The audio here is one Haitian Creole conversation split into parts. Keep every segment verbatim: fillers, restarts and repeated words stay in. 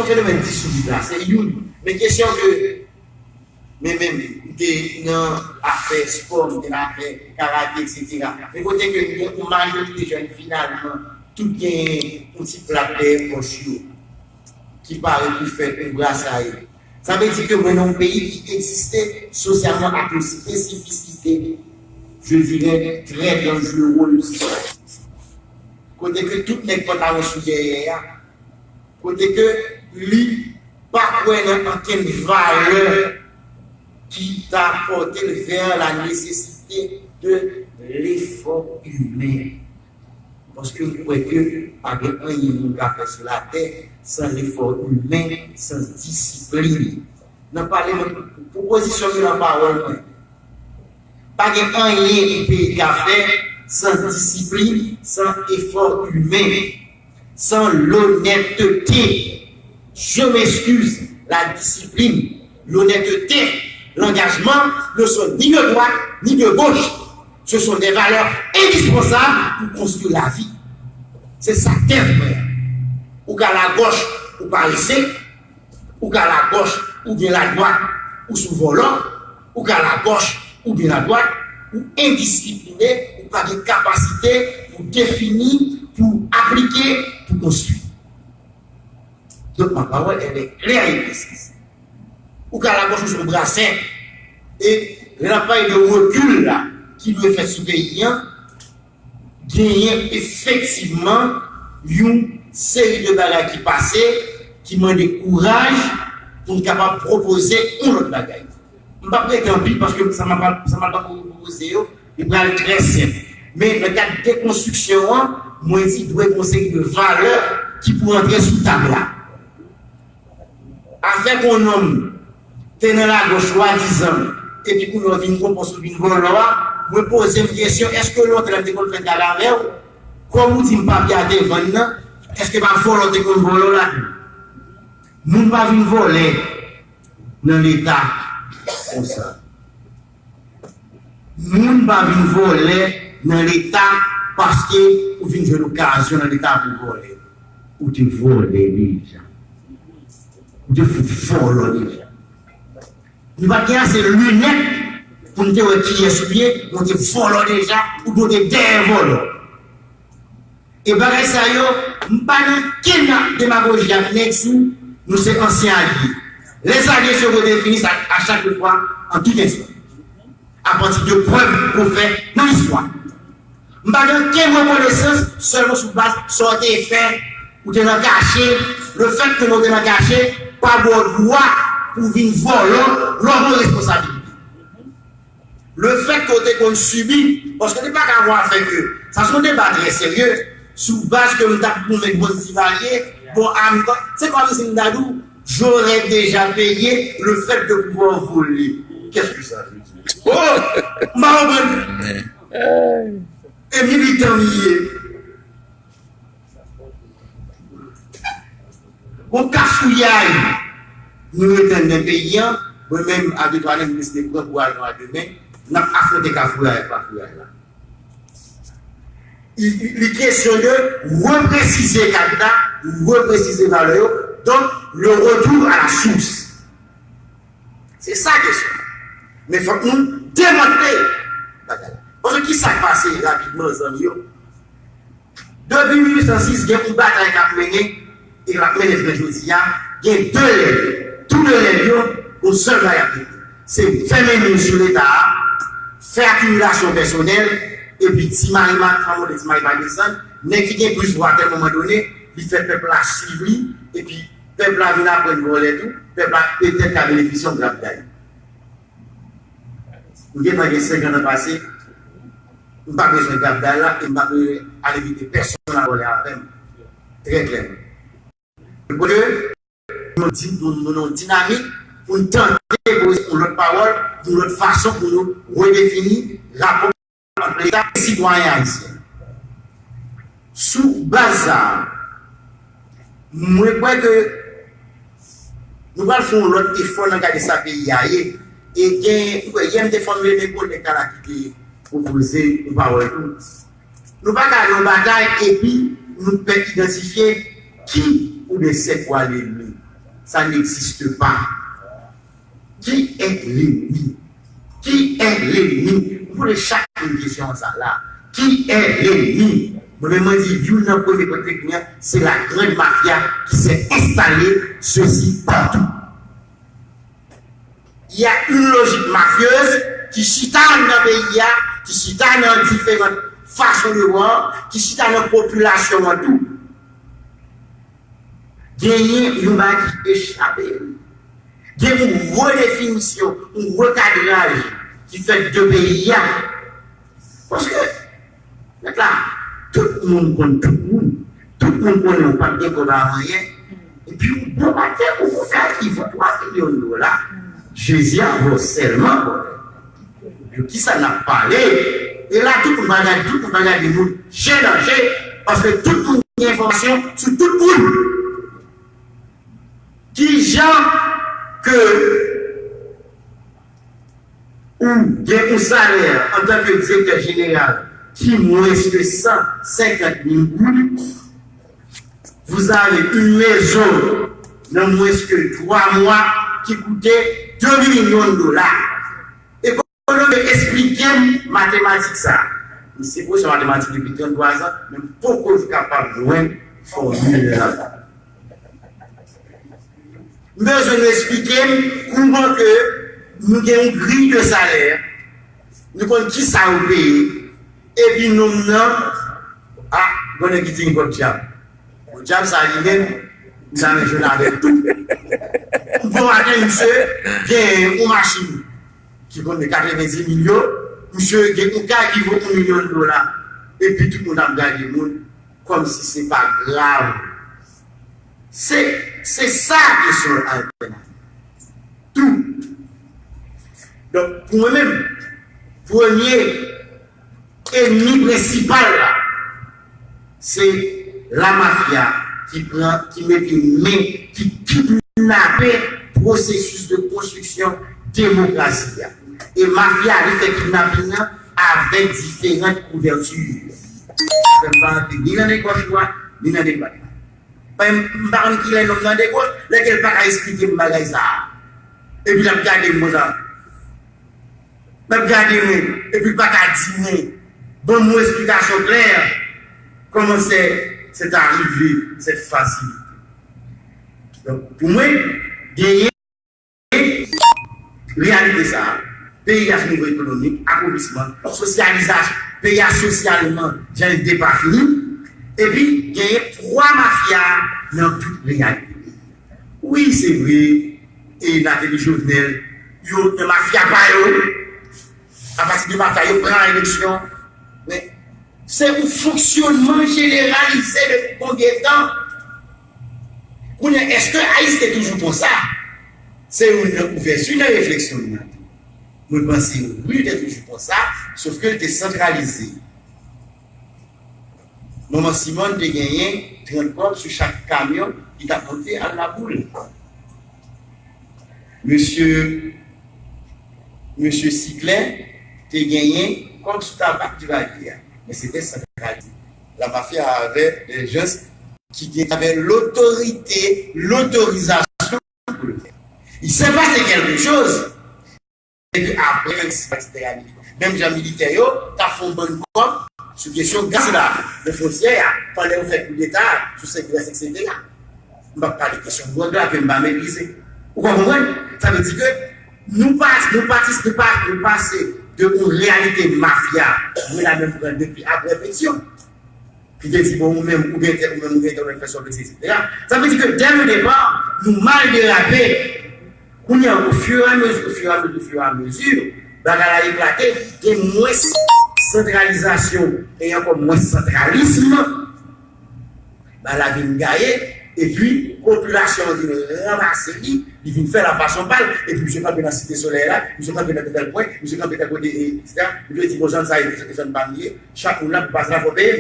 fenomèn disoudit la, se youn. Men kesyon ke, men menm, m te nan afè spò, m te nan afè karate, etsetera. Men kote ke m gen yon majorite jèn, finalman, tout gen yon ti plat dèyè pòch yo, ki pare pou fè yon brasaye. Sa vle di ke mwen nan yon peyi ki egziste sosyalman ak yon espesifisite, je dirais, très dangereuse. Kote ke tout nèg pantalon sou dèyè a, kote ke li pa kwè nan ankenn valè ki ta pòte l vers la nécessité de l'effort humain. Paske m kwè ke pa gen anyen moun ka fè sou latè san lefò imen, san disiplin. Nan pale mwen, pwopozisyon m yo nan pawòl mwen. Pa gen anyen yon peyi ka fè san disiplin, san efò imen, san lonètete. Je m'excuse, la discipline, l'honnêteté, l'engagement ne sont ni de droite ni de gauche. Ce sont des valeurs indispensables pour construire la vie. Se sa tèz mwen an. Ou ka lagòch, ou parese, ou ka lagòch oubyen ladwat, ou sou vòlò, ou ka lagòch oubyen ladwat, ou endisipline, ou pa gen kapasite pou defini, pou aplike, pou konstwi. Donc, ma parole, elle est claire et précise. Ou ka lagòch ou se yon brasè. E lè n ap pale de rekil la ki dwe fèt sou peyi an, genyen efektivman yon seri de bagay ki pase ki mande kouraj pou n kapab pwopoze yon lòt bagay. M p ap rete anpil paske sa m ap, sa m ap pwopoze yo, li pral trè senp. Men nan kad dekonstriksyon an, mwen di dwe gen yon seri de valè ki pou rantre sou tab la. Afè ke yon nonm te nan lagòch swadizan, epi kounye a w vin konpòs ou vin vòlò a, mwen poze m kesyon, èske lontan lè m te konn fè gad avè w, kòm ou di m papye a te vann nan, èske pa vòlò te konn vòlò ladan? Moun pa vin vòlè nan leta konsa. Moun pa vin vòlè nan leta paske ou vin jwenn okazyon nan leta pou vòlè. Ou te vòlè deja. Ou te fout vòlò deja. Nou pa t gen ase linèt pou n te wè kiyès ou ye, men w te vòlò deja, oubyen w te dèyè vòlò. E bagay sa yo, m pa nan kenn demagoji ak nèg sou nou se ansyen alye. Les alliés se redéfinissent à, à chaque fois, en tout instant, à partir de prèv ke w fè nan listwa. M pa gen okenn rekonesans sèlman sou baz sa w te fè, ou te nan kache, lefètke w te nan kache pa ba w dwa pou w vin vòlò lè w gen responsabilite. Lefètke w te konn sibi, paske li pa ka gon afè ke, sa se yon deba trè serye, sou baz ke m t ap goumen ak Bondivalier, bon, a m, se kòmsi m ta di w, j'aurais déjà payé le fait de pouvoir voler. Qu'est-ce que ça veut dire? Oh! M pa konprann. E militan m ye. Gon kafouyay nou rete anndan peyi an, mwen menm a de twa nèg m deside pran kouraj mwen a de men, n ap afwonte kafouyay ak pafouyay la. Li, li, li kesyon de represize kad la, represize valè yo, donk le retour à la source. Se sa kesyon. Men fòk nou demantle bagay la. Paske kisa k pase rapidman, zanmi yo? Depi mil uit san sis, gen yon batay k ap mennen, e k ap mennen jounen jodi a, gen de lèl. Tou de lèl yo, yon sèl bagay ap regle. Se fèmen men sou Leta a, fè akimilasyon pèsonèl, epi ti mari pa, pa monte, ti mari pa desann, nèg ki gen plis vwa, a yon moman done, li fè pèp la swiv li, epi pèp la vin aprann vòlè tou, pèp la petèt ka benefisye yon grapday. M gentan gen senkant an pase, m pa bezwen grapday la, e m pa bezwen al envite pèsonn al vòlè avè m. Trè klèman. Kote, nou di, nou, nou, nou dinamik pou n tante poze yon lòt pawòl, yon lòt fason pou nou redefini rapò ant Leta e sitwayen ayisyen. Sou baz sa a, mwen kwè ke nou pral fè yon lòt efò nan gade sa peyi a ye. E gen, ou wè, yè m te fòmile men kolèg la ki te pwopoze yon pawòl tou. Nou pa ka nan yon batay epi nou pè idantifye ki oubyen sèk w ale li. Ça n'existe pas. Qui est l'ennemi? Qui est l'ennemi? M poze chak moun kesyon sa la. Qui est l'ennemi? Mwen menm, mwen di, youn nan premye kote ki gen, c'est la grande mafia qui s'est installée ceci partout. Il y a une logique mafieuse ki chita nan peyi a, ki chita nan diferan fason de voir, ki chita nan popilasyon an tou. Genyen yon bagay ki echape nou. Gen yon redefinisyon, yon rekadraj ki fèt de peyi a. Paske, mèt la, tout moun konn tout moun. Tout moun konnen ou pa t gen kòb a anyen. Epi ou bon maten, ou fè yon kay ki vo twa milyon dola. Jezi a vo sèlman, bòdè. De kisa n ap pale? E la, tout moun pa gade, tout moun pa gade moun je nan je, paske tout moun gen enfòmasyon sou tout moun. Kijan ke ou gen yon salè antanke direktè jeneral ki mwens ke san senkant mil goud, vous avez une maison nan mwens ke twa mwa ki koute de milyon dola. Ekonomi yo esplike m matematik sa. M se pwofesè matematik depi trannntwa zan, men m poko kapab jwenn fòmil la. M bezwen nou esplike m kouman ke nou gen yon griy de salè, nou konn kisa yo peye, epi nonm nan, a, gon nèg ki di m kòb dyab. Bon, dyab sa li menm, m ta renmen jwenn avè l tou. Bon maten, misye gen yon machin ki konn katrevenndis mil yo, misye gen yon kay ki vo yon milyon dola, epi tout moun ap gade moun kòmsi se pa grav. Se, se sa kesyon altènativ. Tou. Donk, pou mwen menm, premye enmi prensipal la, se lamafya ki pran, ki mete men, ki kidnape pwosesis de konstriksyon demokrasi a. E mafya li fè kidnaping nan avèk diferan kouvèti. Sa fè m pa rantre ni nan degòch dwat, ni nan degòch dwat. Paske m pa konn kilè nonm nan degòch, lè ke l pa ka esplike m bagay sa a. Epi l ap gade m konsa. L ap gade mwen, epi l pa ka di mwen, ban m yon esplikasyon klè, comment c'est, c'est arrivé, cette facilité. Donk, pou mwen, genyen reyalite sa a. Peyi a sou nivo ekonomik, apovisman, sosyalizasyon, peyi a sosyalman, jan l depafini, epi genyen pwa mafya nan tout reyalite peyi a. Wi, se vre, e Nathalie Jovenel, yo, nan mafya pa yo, apati de mafya, yo pran eleksyon, men se yon fonksyonman jeneralize depi konbyen tan? Kounye a, èske Ayiti te toujou konsa? Se youn nan ouvèti nan refleksyon m nan. Mwen panse wi, li te toujou konsa, sof ke li te santralize. Manman Simòn te genyen trant kòb sou chak kamyon ki t ap monte al Laboul. Mesye, mesye Siklè te genyen kòb sou tabak Divalye a, men se te santralize. Lamafya avè de jans ki gen avè lotorite, lotorizasyon pou l fè. Il s'est passé quelque chose. Se ke apre, menm si se pa ti tèyè militè, menm jan militè yo t ap fè yon bann kòb sou kesyon gaz la, nan fwontyè a, pandan yo fè koudeta sou Segres, etsetera. M p ap pale kesyon dwòg la, ke m pa metrize. Ou konprann? Sa vle di ke nou pa, nou pa, nou pa, nou pase de yon reyalite mafya, mwen la menm pran depi apre Petion. Ki te di, bon, ou menm, ou gen tèt, ou menm, ou gen tèt, ou menm fè sa w vle, etsetera. Sa vle di ke, dès le départ, nou mal derape. Kounye a, au fur et à mesure, au fur et à mesure, au fur et à mesure, bagay la eklate, gen mwens santralizasyon e ankò mwens santralism, bagay la vin gaye, epi popilasyon an vin ranmase li, li vin fè l a fason pa l, epi misye kanpe nan Site Solèy la, misye kanpe nan tèl pwen, misye kanpe tèl kote, e, etsetera. Misye di, bon, zòn sa a, e zòn pa m li ye, chak moun la pou pase la fò peye m.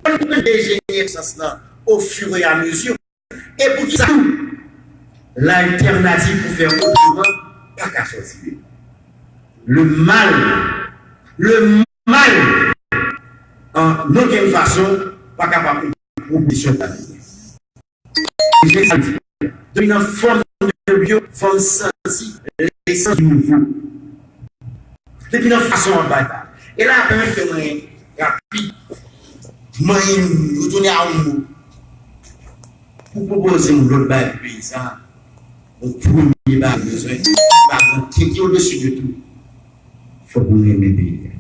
Konn dejenere sans lan au fur et à mesure. E poukisa tou? Laltènativ pou fè otreman pa ka sòti de nou. Le mal, le mal, an okenn fason, pa kapab yon pwopozisyon pa li. Jezi di, depi nan fòm de yo, fòm santi, lesans di nouvo. Depi nan fason w ap bay bagay. E la, pèmèt ke mwen rapid, mwen retounen a yon mo pou pwopoze yon lòt bagay pou peyi sa. Yon premye bagay bezwen, bagay ki, ki odesi de tou. Fòk nou renmen peyi a.